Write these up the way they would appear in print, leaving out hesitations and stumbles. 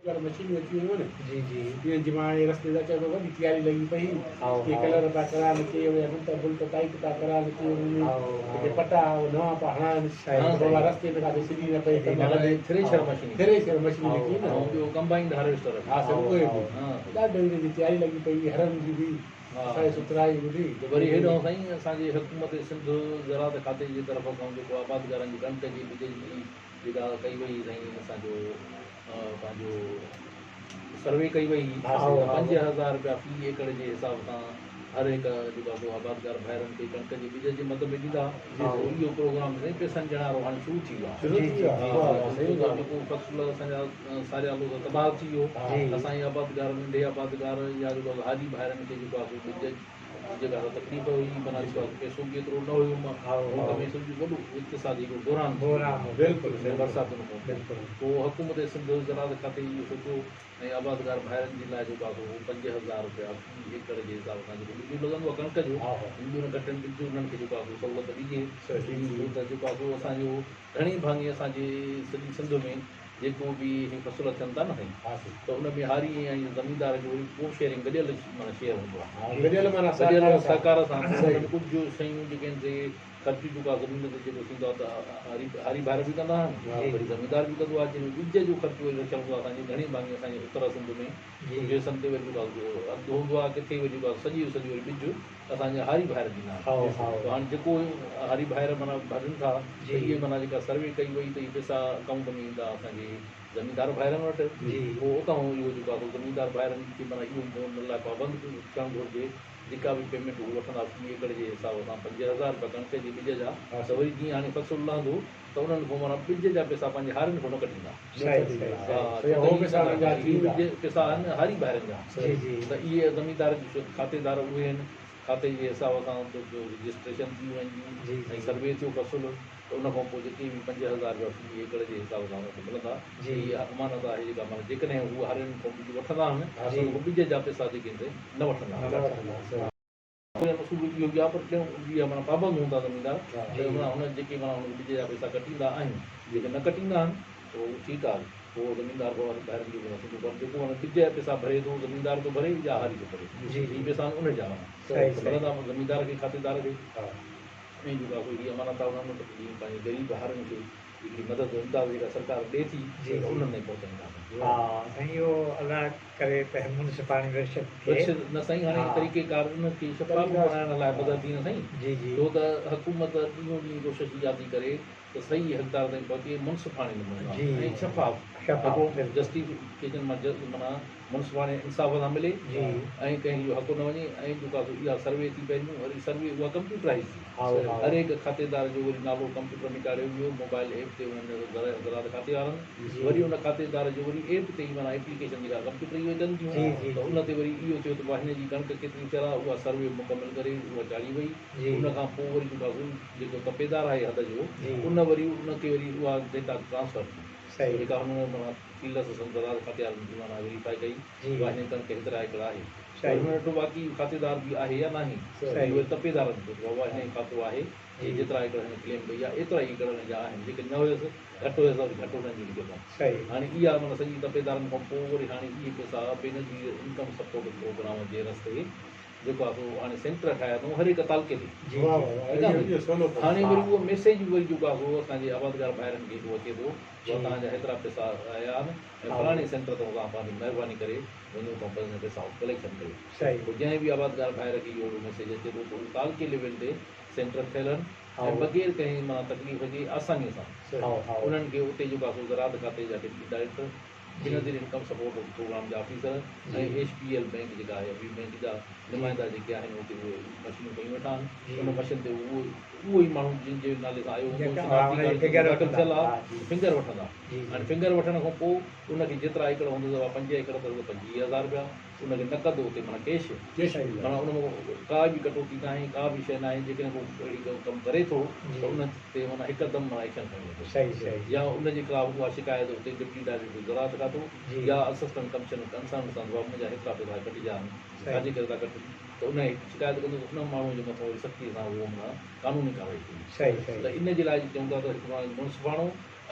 مشينون اچي ويون آهن. جي جي. انهن جي مان هاڻي رستي تي اچان ٿو، وڏي تياري لڳي پئي. ڪي ڪلر پيا ڪرائن، ڪي اهي نت بلٽ ٽائيٽ پيا ڪرائن، ڪي انهن ۾ جيڪي پٽا نوان پيا هڻائن. بابا رستي ۾ ڪاٿي سري نه پئي ڪم هلندي. Thresher machine. ٿريشر مشين نڪتي نه. ۽ ٻيو ڪمبائينڊ هارويسٽر. ها سر اهي به. ڏاڍو انهن جي تياري لڳي پئي هرن جي به صفائي سٿرائي ٻڌي. ته وري هيڏانهن سائين اسان جي حڪومت سنڌ زراعت کاتي جي طرف کان جيڪو آبادگارن جي ڪڻڪ جي ٻج جي جيڪا ڪئي وئي سائين اسان جو پنهنجو سروي ڪئي وئي ته 5000 رپيا في ايڪڙ جي حساب سان هر هڪ جيڪو آهي سو آبادگار ڀائرن کي ڪڻڪ جي ٻج جي مد ۾ ڏيندا. اهو پروگرام سائين پئسن ڏيڻ وارو هاڻي شروع ٿي ويو آهي. جيڪو فصل اسان جا ساريالو ته تباهه ٿي ويو، اسان جي آبادگار ننڍي آبادگار يا جيڪو هاري ڀائرن کي جيڪو آهي سو ٻج جيڪا سا تڪليف هئي، معنيٰ جيڪو آهي پئسو به ايترو نه هيو، ملڪ ۾ سڄو وڏو اقتصادي هڪڙو بحران ٿي ويو برساتن کان پوء. حڪومت سنڌ زراعت کاتي اهو سوچيو ۽ آبادگار ڀائرن جي لاء جيڪو آهي سو 5000 رپيا في ايڪڙ جي حساب سان جيڪو ٻج لڳندو آهي ڪڻڪ جو، ٻن گهٽن ٻج انهن کي جيڪو آهي سو سهولت ڏجي، ڇو ته جيڪو آهي سو اسان جو گهڻي ڀاڱي اسان جي سڄي سنڌ ۾ جيڪو به هي فصل ٿين ٿا نه سائين ته ان ۾ هاري ۽ زميندار جو وري ڪو شيئرنگ گڏيل معنيٰ شيئر هوندو آهي، گڏيل معنيٰ گڏيل سهڪار سان. ان ۾ ڪجهه شيون جيڪي آهن سي خرچ جيڪو آهي زمين تي جيڪو ٿيندو آهي ته هاري هاري ڀائر به ڪندا آهن، وري زميندار به ڪندو آهي. جنهن ۾ ٻج جو خرچ وري رکيل هوندو آهي. اسان جي گهڻي ڀاڱي اسان جي اتر سنڌ ۾ ڪجهه حصن تي وري جيڪو آهي اڌ هوندو آهي، ڪٿي وري جيڪو آهي سڄي جو سڄو وري ٻج اسان جا هاري ڀائر ڏيندا آهن. ته هاڻي جيڪو هاري ڀائر معنيٰ ڀرين ٿا ته اهي معنيٰ جيڪا سروي ڪئي وئي ته اهي پئسا اڪائونٽ ۾ ايندا اسان جي زميندار ڀائرن وٽ، پوء اتان اهو جيڪو آهي سو زميندار ڀائرن کي معنيٰ اهو ان لاء پابند ٿيڻ گهرجي جيڪا به پيمينٽ هو وٺندا في ايڪڙ جي حساب سان 5000 رپيا ڪڻڪ جي ٻج جا، ته وري جيئن هاڻي فصل لهندو ته انهن کان معنيٰ ٻج جا پئسا پنهنجي هارين کان نه ڪڍيندا. اهي پئسا آهن هاري ڀائرن جا، ته اهي زميندار کاتيدار اهي آهن، کاتي جي حساب سان رجسٽريشن ٿي ويندي ۽ سروي ٿيو فصل ته ان کان پوء جيڪي به 5000 رپيا في ايڪڙ جي حساب سان انهن کي ملندا. اها امانت آهي جيڪا معنيٰ جيڪڏهن هو هارين کان ٻج وٺندا آهن ته ان کان ٻج جا پئسا جيڪي آهن سي نه وٺندا آهن. پهريون اصول اهو ئي آهي پر ٽيون اها معنيٰ پابند هوندا زميندار ته معنيٰ هن جيڪي معنيٰ هن ٻج جا پئسا ڪٽيندا آهن، جيڪي نه ڪٽيندا آهن ته اهو ٺيڪ آهي، پوء زميندار ڀائرن جو معنيٰ ٿيندو، پر جيڪو معنيٰ ٻج جا پئسا ڀري ٿو زميندار ٿو ڀري يا هاري ٿو ڀري، هي پئسا آهن ان جا معنيٰ ملندا زميندار کي کاتيدار کي ۽ جيڪو آهي سو هي امانت آهي انهن وٽ ته جيئن پنهنجي غريب هارين کي هڪڙي مدد امداد جيڪا سرڪار ڏي ٿي ته انهن تائين پهچائينداسين. ها سائين اهو الله ڪري ته منصفاڻي ورڇ ٿئي. ورڇ نه سائين هاڻي طريقي ڪار ان کي شفاف بڻائڻ لاء مدد ٿي نه سائين. جي جي. ڇو ته حڪومت ڏينهون ڏينهن ڪوشش اها ٿي ڪري ته صحيح حقدار تائين پهچي منصفاڻي نموني سان ۽ شفاف جسٽيفڪيشن مان معنيٰ منصفاڻي انصاف سان ملي ۽ ڪنهن جو حق نه وڃي ۽ جيڪو آهي سو اها سروي ٿي پهريون وري سروي اها ڪمپيوٽرائيز ٿي هر هڪ کاتيدار جو وري نالو ڪمپيوٽر ۾ چاڙهيو ويو موبائل ايپ تي انهن زراعت کاتي وارن وري ان کاتيدار جو وري ايپ تي ئي معنيٰ ايپليڪيشن جيڪا ڪمپيوٽر ئي اچن ٿيون ته ان تي وري اهو ٿيو ته هن جي ڪڻڪ ڪيتري ٿيل آهي اها سروي مڪمل ڪري اها چاڙهي وئي ان کان پوء وري جيڪو آهي سو جيڪو تپيدار آهي حد جو ان وري ان کي وري اها ڊيٽا ٽرانسفر ٿي جيڪا هن معنيٰ فيلس زراعت کاتي وارن جي معنيٰ ويريفائي ڪئي اها هن ڪڻڪ هيترا ايڪڙ آهي پوء هن ڏٺو باقي کاتيدار به آهي يا ناهي اهو تپيدارن کي ڏٺو بابا هن جو کاتو آهي هي جيترا ايڪڙ هن ڪليم ڪئي آهي ايترا ئي ايڪڙ هن جا آهن جيڪي نه هيس گهٽ هيس وري گهٽ هنن جو لکيو اٿئون هاڻي اها معنيٰ سڄي تپيدارن کان پوء وري هاڻي اهي پئسا بينظير انڪم سپورٽ پروگرام جي رستي جيڪو آهي سو هاڻي سينٽر ٺاهيا اٿئون هر هڪ تعلقي تي ٺيڪ آهي هاڻي وري اهو ميسيج به وري جيڪو آهي سو اسان جي آبادگار ڀائرن کي اهو اچي ٿو جو توهان جا هيترا پئسا آيا آهن ۽ فلاڻي سينٽر تان توهان پنهنجي مهرباني ڪري وڃو اتان پنهنجا پئسا ڪليڪشن ڪريو. پوء جنهن به آبادگار ڀائر کي اهو ميسيج اچي ٿو ته اهو تعلقي ليول تي سينٽر ٺهيل آهن ۽ بغير ڪنهن معنيٰ تڪليف جي آساني سان انهن کي اتي جيڪو آهي سو زراعت کاتي جا deputy director, Benazir income support programme جا officer ۽ H B L bank جيڪا آهي ابي بئنڪ جا نمائندا جيڪي آهن اتي اهي مشينون پيون ويٺا آهن ان مشين تي اهو اهو ئي ماڻهو جن جي نالي سان آيو هوندو شناختي ڪارڊ داخل ٿيل آهي فنگر وٺندا هاڻي فنگر وٺڻ کان پوء ان کي جيترا ايڪڙ هوندو ته 5 ايڪڙ اٿس ته 25,000 رپيا ان کي نقد اتي معنيٰ ڪيش معنيٰ ان ۾ ڪا به ڪٽوتي ناهي ڪا به شيء ناهي جيڪڏهن ڪو اهڙي ڪم ڪري ٿو ته ان تي معنيٰ هڪدم معنيٰ ايڪشن کڻي وٺو يا ان جي خلاف اها شڪايت اتي ڊپٽي ڊائريڪٽر زراعت کاتو يا اسسٽنٽ ڪمشنر ڪنسرن سان ته بابا منهنجا هيترا پئسا ڪٽجا آهن ڇا جي ڪري ٿا ڪٽن ته ان شڪايت ڪندو ته ان ماڻهو جي مٿان وري سختي سان اهو معنيٰ قانوني ڪارروائي ٿيندي ته ان جي لاء چئون ٿا ته هڪ منصفاڻو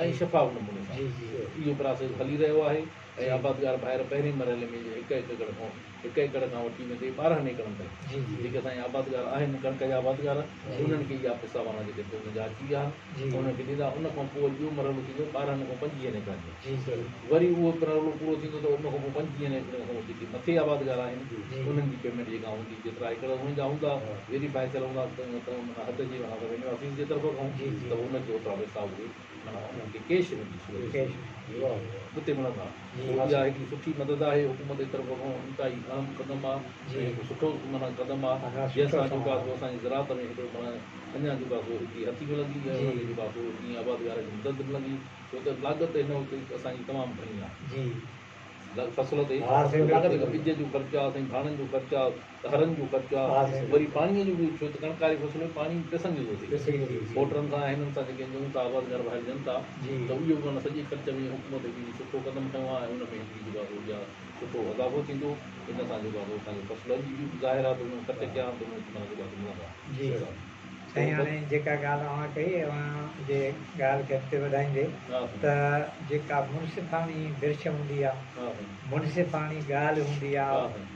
۽ شفاف نموني سان اهو پراسيس هلي رهيو آهي. ۽ آبادگار ڀائر پهرين مرحلي ۾ هڪ ايڪڙ کان هڪ ايڪڙ کان وٺي ويندي 12 ايڪڙن تائين جيڪي اسان جا آبادگار آهن ڪڻڪ جا آبادگار انهن کي اها پئسا معنيٰ جيڪي انهن جا اچي ويا آهن انهن کي ڏيندا. ان کان پوء وري ٻيو مرحلو ٿيندو 12 کان 25 ايڪڙن جو، وري اهو مرحلو پورو ٿيندو ته ان کان پوء 25 ايڪڙن کان جيڪي مٿي آبادگار آهن انهن جي پيمينٽ جيڪا هوندي جيترا ايڪڙ انهن جا هوندا ويريفائي ٿيل هوندا ته معنيٰ حد جي معنيٰ روينيو آفيس جي طرف کان ته انهن کي اوترا پئسا اهي معنيٰ انهن کي ڪيش ۾ جي صورت اتي ملندا. اها هڪڙي سٺي مدد آهي حڪومت جي طرف کان، انتهائي اهم قدم آهي ۽ هڪ سٺو معنيٰ قدم آهي جنهن سان جيڪو آهي سو اسان جي زراعت ۾ هڪڙو معنيٰ اڃا جيڪو آهي سو هڪڙي هٿي ملندي ۽ انهن کي جيڪو آهي سو ائين آبادگار کي مدد ملندي، ڇو ته لاڳت هن وقت اسان جي تمام گهڻي آهي فصل تي، لاڳت ٻج جو خرچ آهي سائين، ڀاڻن جو خرچ آهي، هرن جو خرچ آهي، وري پاڻيء جو به، ڇو ته ڪڻڪ واري فصل ۾ پاڻي پئسن جو ٿو ٿئي، موٽرن سان ۽ هنن سان جيڪي ڏيون ٿا آبادگار ڀائر ڏين ٿا ته اهو به معنيٰ سڄي خرچ ۾ حڪومت هڪڙي سٺو قدم کنيو آهي ۽ ان ۾ هڪڙي جيڪو آهي سو اها سٺو اضافو ٿيندو، ان سان جيڪو آهي سو اسان جي فصلن جي به ظاهر آهي ته انهن خرچ ڪيا آهن ته انهن کي معنيٰ جيڪو آهي سو ملندا. جي سائين هاڻي جيڪا ڳالهه اوهان ڪئي اوهان جي ڳالهه کي اڳتي وڌائيندي ته جيڪا منصفاڻي ورڇ هوندي آ، منصفاڻي ڳالهه هوندي آ،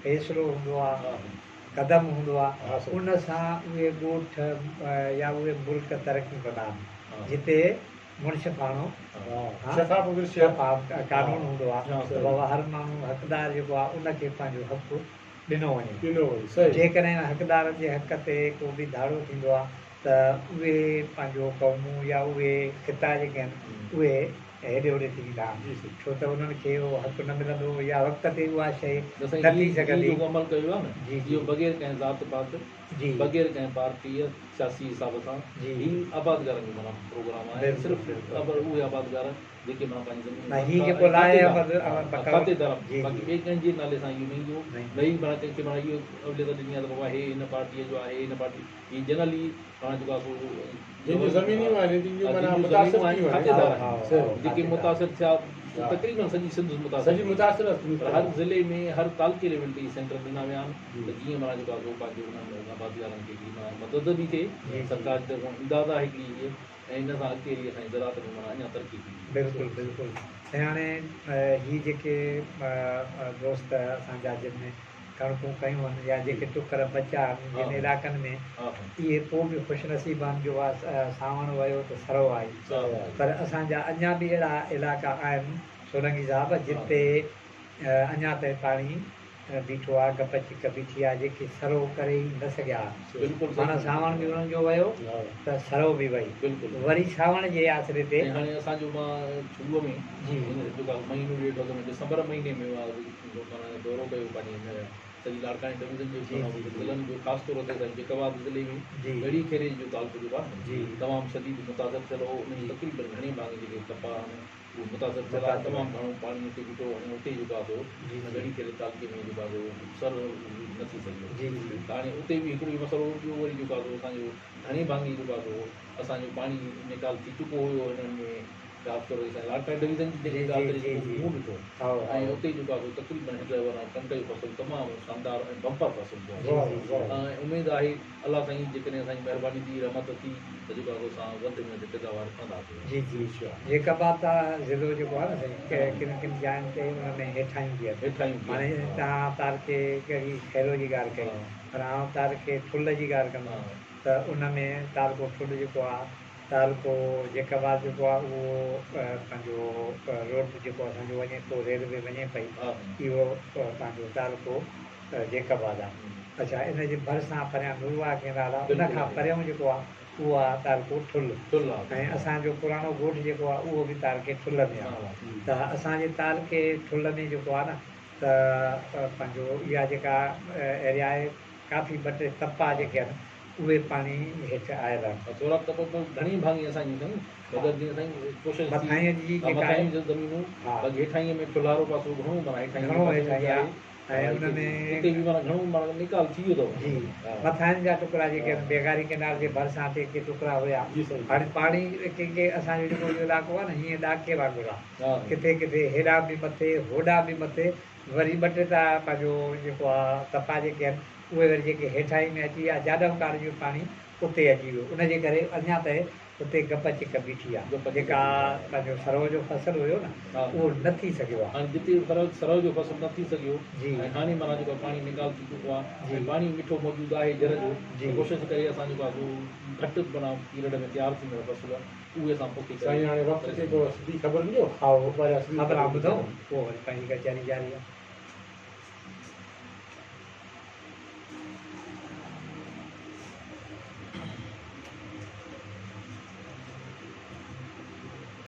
فيصلو هوندو آ، قدم هوندو آ، ان سان اهي ڳوٺ يا اهي ملڪ ترقيون ڪندا آهن جتي منصفاڻو شفاف قانون هوندو آ ته بابا هر ماڻهو حقدار جيڪو آ ان کي پنهنجو حق ڏنو وڃي. جيڪڏهن حقدارن جي حق تي ڪو به ڌاڙو ٿيندو آ ته اهي پنهنجو قومون يا اهي خطا جيڪي آهن اهي هيڏي هوڏي ٿي ويندا آهن ڇو ته انهن کي اهو حق نه ملندو يا وقت تي اها شيء نه سائين نه ٿي هي سگهندي. جيڪو عمل ڪيو ويو آهي نه جي اهو بغير ڪنهن ذات پات بغير ڪنهن پارٽيء سياسي حساب سان هي آبادگارن جو معنيٰ پروگرام آهي صرف اهي آبادگار جيڪي معنيٰ پنهنجي زمينون نه ڪن هي ٿا جيڪو ۽ لاهي کاتيدار احمد کاتيدار جي باقي جي ٻئي ڪنهن جي نالي سان اهو نه ايندو نه نه ئي معنيٰ ڪنهن کي معنيٰ اهو اوليت ڏني آهي ته بابا هي هن پارٽيء جو آهي هن پارٽي هي جنرلي معنيٰ جيڪو آهي سو جن جون زمينيون آهن جن جون معنيٰ جن جون متاثر زمينون آهن ٿيون آهن کاتيدار آهن جيڪي متاثر ٿيا تقريبن سڄي سنڌ متاثر سڄي متاثر ٿي پر هر ضلعي ۾ هر تعلقي ليول تي سينٽر ڏنا ويا آهن ته جيئن معنيٰ جيڪو آهي سو پنهنجو انهن آبادگارن کي هڪڙي معنيٰ مدد به ٿئي سرڪار جي طرفان امداد آهي هڪڙي هيء ۽ ان سان اڳتي هلي اسان جي زراعت ۾ معنيٰ اڃا ترقي ٿيندي. بلڪل بلڪل سائين هاڻي هي جيڪي دوست اسان جا جن ڪڻڪون ڪيون آهن يا جيڪي ٽڪر بچا آهن جن علائقن ۾ اهي پوء به خوش نصيب آهن جو سانوڻ ويو ته سرو آئي پر اسان جا اڃا به اهڙا علائقا آهن سولنگي صاحب جتي اڃا تائين پاڻي بيٺو آ، گپ چڪ بيٺي آ، جيڪي سرو ڪري ئي نه سگهيا. معنيٰ سانوڻ به انهن جو ويو ته سرو به وئي. وري سانوڻ جي آسري تي. ۽ هاڻي اسان جو مان شروع ۾ هن جيڪو مهينو ڏيڍ اڳ ۾ ڊسمبر مهيني ۾ معنيٰ دورو ڪيو پنهنجي هن سڄي لاڙڪاڻي ڊويزن جي ضلعن جو خاص طور تي اسان جي جيڪب آباد ضلعي ۾ ڳڙهي خيري جو تعلقو جيڪو آهي نه تمام شديد متاثر ٿيل هو ان ۾ تقريبن گهڻي ڀاڱي جيڪي ڪپاهه آهن اهو متاثر ٿيل آهي تمام گهڻو پاڻي اتي بيٺو هو ۽ اتي جيڪو آهي سو ڳڙهي خيري تعلقي ۾ جيڪو آهي سو سر نه ٿي سگهيو ته هاڻي اتي به هڪڙو ئي مسئلو هو ٻيو وري جيڪو آهي سو اسان جو گهڻي ڀاڱي جيڪو آهي سو اسان جو پاڻي نيڪال ٿي چڪو هيو هنن ۾ خاص طور تي اسان جي لاڙڪاڻي ڊويزن جي جيڪي ڳالهه ڪجي ته مون ڏٺو ۽ اتي جيڪو آهي سو تقريبن هن ورهه ڪڻڪ جو فصل تمام شاندار ۽ بمپر فصل ٿيو آهي ۽ اميد آهي الله سائين جيڪڏهن اسان جي مهرباني ٿي رحمت ٿي ته جيڪو آهي سو اسان وڌ ۾ وڌ پيداوار کڻنداسين. جي جي جيڪب آباد ضلعو جيڪو آهي نه سائين ڪن ڪن جاين تي ان ۾ هيٺايون به آهن معني توهان تعلقي ڳڙهي خيرو جي ڳالهه ڪئي پر آئون تعلقي ٺل جي ڳالهه ڪندم ته ان ۾ تعلقو ٺل جيڪو آهي تعلقو جيڪب آباد جيڪو آهي اهو پنهنجو روڊ جيڪو اسان جو وڃي ٿو ريلوي وڃي پئي اهو پنهنجو تعلقو جيڪب آباد آهي اڇا ان جي ڀرسان پريان نورواهه ڪينال آهي ان کان پريون جيڪو آهي اهو آهي تعلقو ٺل ۽ اسان جو پراڻو ڳوٺ جيڪو آهي اهو به تعلقي ٺل ۾ آهي ته اسان جي تعلقي ٺل ۾ جيڪو آهي نه ته پنهنجو اها جيڪا ايريا آهي ڪافي ٻه ٽي تپا جيڪي آهن اهي پاڻي هيٺ آيل آهن. ٿورا تپ به گهڻي ڀاڱي اسان جون سائين بدر جيئن سائين ڪوشش ٿي مٿانهين جي جيڪا آهي مٿانهين جون زمينون باقي هيٺانهين ۾ ٺلهارو پاسو گهڻو معنيٰ هيٺانهين گهڻو هيٺانهين آهي ۽ ان ۾ اتي به معنيٰ گهڻو معنيٰ نيڪال ٿي ويو اٿو. جي مٿانهين جا ٽڪرا جيڪي آهن بيگاري ڪئنال جي ڀرسان تي ڪي ٽڪرا هيا هاڻي پاڻي ڪي ڪي اسان جو جيڪو اهو علائقو آهي نه هيئن ڏاڪي وانگر آهي ڪٿي ڪٿي هيڏانهن به مٿي هوڏانهن به مٿي وري ٻه ٽي ته پنهنجو جيڪو آهي تپا جيڪي آهن اهي وري جيڪي هيٺاهين ۾ اچي ويا جاڏهون ڪار جو پاڻي اتي اچي ويو ان جي ڪري اڃا ته اتي گپ چڪ بيٺي آ. جيڪا پنهنجو سرو جو فصل هيو نه اهو نه ٿي سگهيو آ. هاڻي جتي سرو جو فصل نه ٿي سگهيو ۽ هاڻي معنيٰ جيڪو پاڻي نيڪال ٿي چڪو آ ۽ پاڻي مٺو موجود آهي جر جو ته ڪوشش ڪري اسان جيڪو آ سو گهٽ معنيٰ پيرڊ ۾ تيار ٿيندڙ فصل اهي اسان پوکي ڪري سائين هاڻي وقت ٿئي ٿو سڌي خبرن جو هائو خبران ٻڌو پوء وري پنهنجي ڪچهري جاري آ.